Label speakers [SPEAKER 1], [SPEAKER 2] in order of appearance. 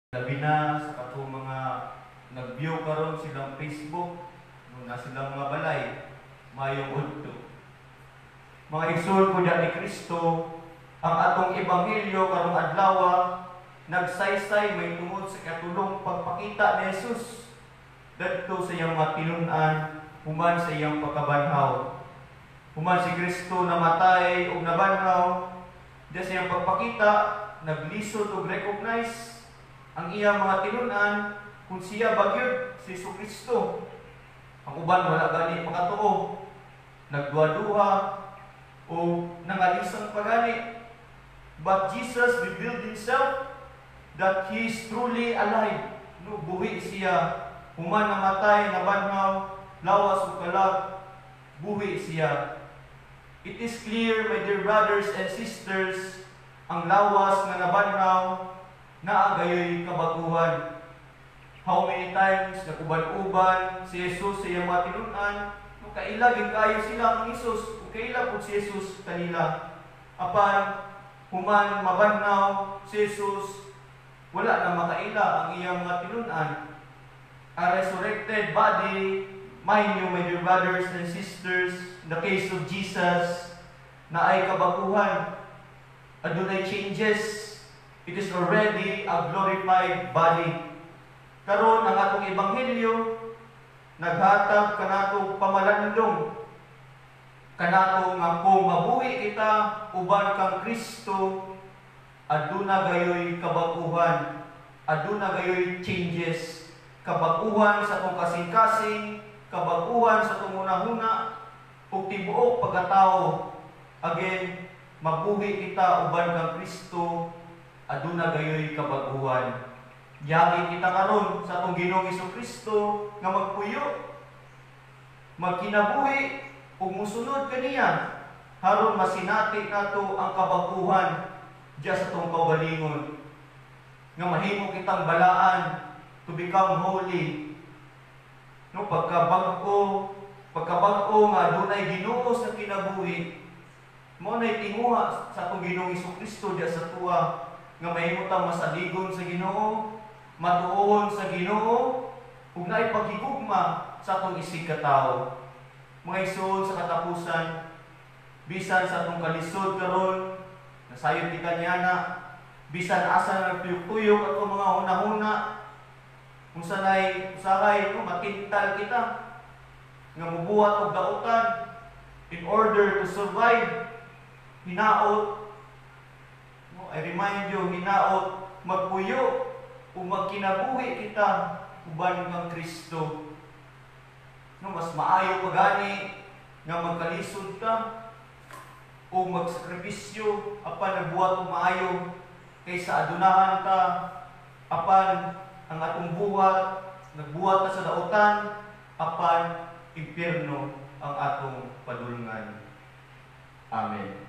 [SPEAKER 1] Labi na sa katong mga nag-view karon silang Facebook, no, na silang mga balay, maayong udto. Mga igsoon ko ni Kristo, ang atong ebanghelyo karong adlaw nagsaysay may tungod sa katulong pagpakita ni Jesus dadto sa iyang mga tinun-an human sa iyang pagkabanhaw. Human si Kristo namatay ug nabanhaw, diya sa iyang pagpakita, naglisod og recognize ang iyang mga tinun-an kung siya ba gyud si Jesu Kristo. Ang uban wala gani makatuo, nagduha-duha o nangalisang pa gani. But Jesus revealed himself that he is truly alive. No, buhi siya. Human namatay, nabanhaw, lawas ug kalag, buhi siya. It is clear, my dear brothers and sisters, ang lawas nga nabanhaw, naa gayoy kabaguhan. How many times nakuban-uban si Jesus sa iyang mga tinun-an, no, kaila gid kayo sila kang Jesus, ug kaila pud si Jesus kanila. Apan human mabanhaw si Jesus, wala na makaila ang iyang mga tinun-an. A resurrected body, mind you, my dear brothers and sisters, in the case of Jesus, naay kabaguhan. Adunay changes. It is already a glorified body. Karon ang atong ebanghelyo naghatag kanato pamalandong kanato nga kung mabuhi kita uban kang Kristo, aduna gayoy kabaguhan, aduna gayoy changes, kabaguhan sa atong kasing-kasing, kabaguhan sa atong hunahuna ug tibuok pagkatao. Again, mabuhi kita uban kang Kristo, aduna gayoy kabaguhan. Yagi kita karon sa atong Ginoong Kristo nga magpuyo, magkinabuhi ug musunod kaniya aron masinati nato ang kabaguhan diya sa atong kaugalingon nga mahimo kitang balaan, to become holy, no? Pagkabag-o nga adunay Ginoo sa kinabuhi, mao nay tinguha sa atong Ginoong Kristo diya sa tuwa nga mahimo tang masaligon sa Ginoo, matuohon sa Ginoo ug naay paghigugma sa atong isig katawo. Mga igsoon, sa katapusan, bisan sa atong kalisod karon, nasayod kita niana, bisan asa na nagtuyok-tuyok atong mga hunahuna, unsa nay usahay, no, matintal kita nga mubuhat og dautan in order to survive. Hinaot, no, I remind you, hinaot magpuyo ug magkinabuhi kita uban kang Kristo, no? Mas maayo pa gani nga magkalisod ka o magsakripisyo apan nagbuhat og maayo kaysa adunahan ta apan ang atong buhat nagbuhat ta sa dautan apan impyerno ang atong padulngan. Amen.